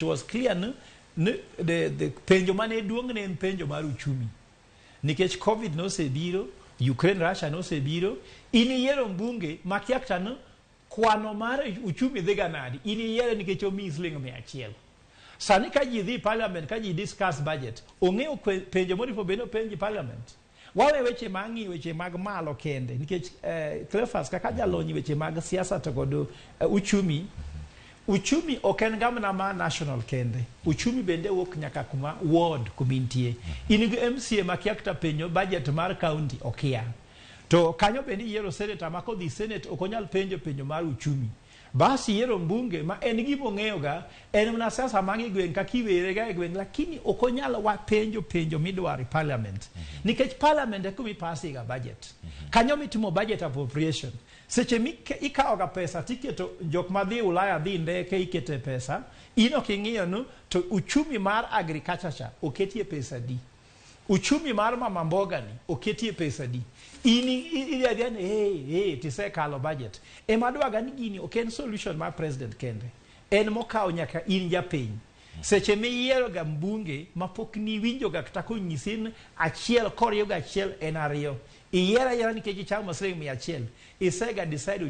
It was clear ni the penjo mane duong' ne en penjo mar uchumi nikech COVID nosebiro, Ukraine Russia nosebiro. In iyiero mbunge makia kata ni kwano mar uchumi dhiga nadi. In iyiere nikech omiyi siling 100. Sani ka ji dhi parliament, ka ji discuss budget, ong'eyo penjo moripo bed ni openji parliament. Wawe weche ma ng'i weche mag malo kende nikech Cleophas kaka jalony weche mag siasa to kod uchumi. Uchumi ok en gamna ma national kende. Uchumi bende wuok nyaka kuma ward kuma intie. In gi MCA makia kata penjo budget mar county okia. To kanyo bende iyiero senator ma kodhi senate ok onyal penjo penjo mar uchumi. Bas iyiero mbunge ma en gima ong'eyo ga en mana siasa mag e gweng' kaka iwere ga e gweng', lakini ok onyal wa penjo penjo midwaro e parliament. Nikech parliament e kuma ipasi ga budget. Kanyo mitimo budget appropriation. Seche mikawo ga pesa tiketo jok madhi Ulaya dhi ndeke ikete pesa, in ok ing'iyo ni to uchumi mar agriculture cha oketie pesa di. Uchumi mar mama mboga ni oketie pesa di. In idhi adhiya ni hey, hey, tisekalo budget. Ema adwaga ni gini ok en solution mar president kende. En mokawo nyaka in japiny. Seche miyiero ga mbunge mapok niwinjo ga kata konyisi ni achiel koriw ga achiel en ariyo. Iyiero ayiera nikech ichamo siling 100. Isega decide.